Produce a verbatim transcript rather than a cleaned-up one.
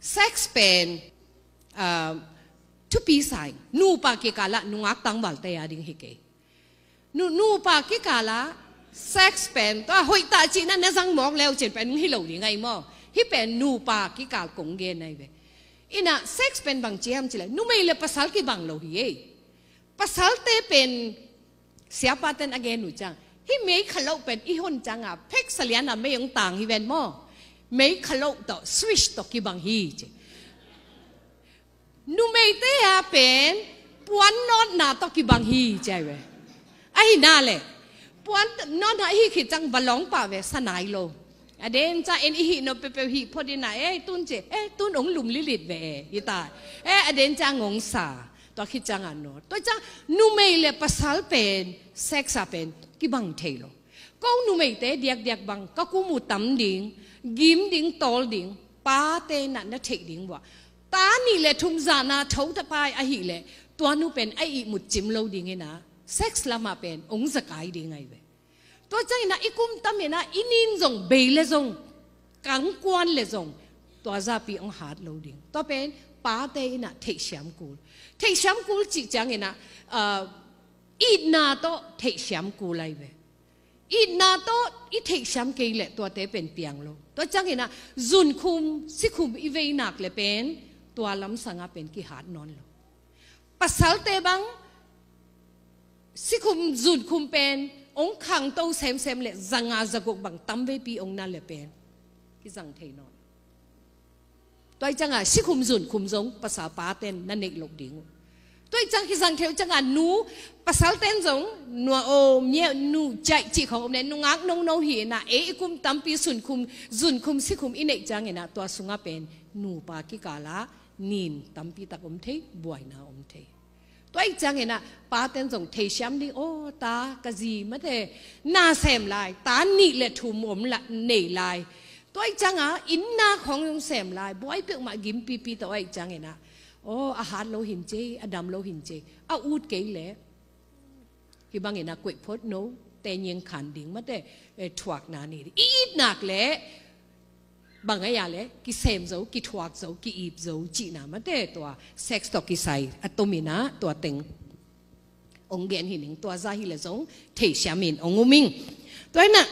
Sex pen, ah, thupi sa ing. Nupa kikal ah nungak tangvalte a ding hi kei. Nu, nupa kikal ah sex pen, tua hoih tah cihna na zang mawk leu cin pen hi lo ding ahi maw. Hih pen nupa kikal kong gen ahi ve. Inah sex pen bang ci hiam cih leh, numei le pasal kibang lo hi ei. Pasalte pen, siapaten a gen uh ciang, hih mei kha loh pen i hon ciang a, phek salian a mei hong tang hi ven maw. Mei kha loh tawh, switch tawh kibang hi ci. Numeite a pen puan nawtna tawh kibang hi ci ahi ve. Ahi na leh, puan nawtna ahi khit ciang va lawng pah ve, sa nai lo. A den ciang en i hih nop peuhpeuh hih phot inah, eh, tun ci, eh, tun hong lum lilit ve, eh, hi ta. Eh, a den ciang hong sa. Tua khit ciang a nawt. Tua ciang numei le pasal pen, sex a pen kibang thei lo. Ko numeite diakdiak bang, ka kum uh tam ding, gim ding, tawl ding, pate inah na theih ding uh ah, ta nih le thum zan a tho ta pai ahih leh, tua nu pen a ihmut cim lo ding inah, sex lam ah pen hong zakai ding ahi ve. Tua ciang inah i kum tam inah i nin zong, bei le zong, kangkuan le zong, tua zapi hong hat lo ding. Tua pen pate inah theihsiam kul. Theihsiam kul cih ciang inah, ah, itna tawh theihsiam kul ahi ve. Itna tawh i theihsiam kei leh tuate pen piang lo. Tua ciang inah zunkhum, sikhum i vei nak leh pen, tua lamsang ah pen kihat nawn lo. Pasalte bang, sikhum zunkhum pen hong khangto semsem leh za nga za guk bang tamveipi hong na leh pen kizang thei nawn. Tua ahih ciang a sikhum zunkhum zong pasal paten na neih loh ding uh. Tua ahih ciang kizang thei uh ciang a nu, pasalten zong nua om, nyiah, nu caih cih khawng om leh nungak nongno hi inah, ei i kum tampi sunkhum, zunkhum sikhum i neih ciang inah tua sungah pen nupa kikal ah nin tampi tak om thei, buaina om thei. Tua ahih ciang inah paten zong theisiam ding, aw ta, ka zi mate, na sem lai, ta nih le thum om la, nei lai. Tua ahih ciang a inn na khawng zong sem lai, buai peuhmah gim pipi ta ahih ciang inah, aw, a hat lo hin ci, a dam lo hin ci, a ut kei leh hih bang inah koih phot no, te nyiang khan ding mate, eh, thuakna nei ding. I it nak leh bang a hia leh kisem zo, kithuak zo, ki-ip zo cihna mate, tua sex tawh kisai a tom inah tua teng hong gen hi ning. Tua zah hi leh zong theisiam in hong um ing. Tua inah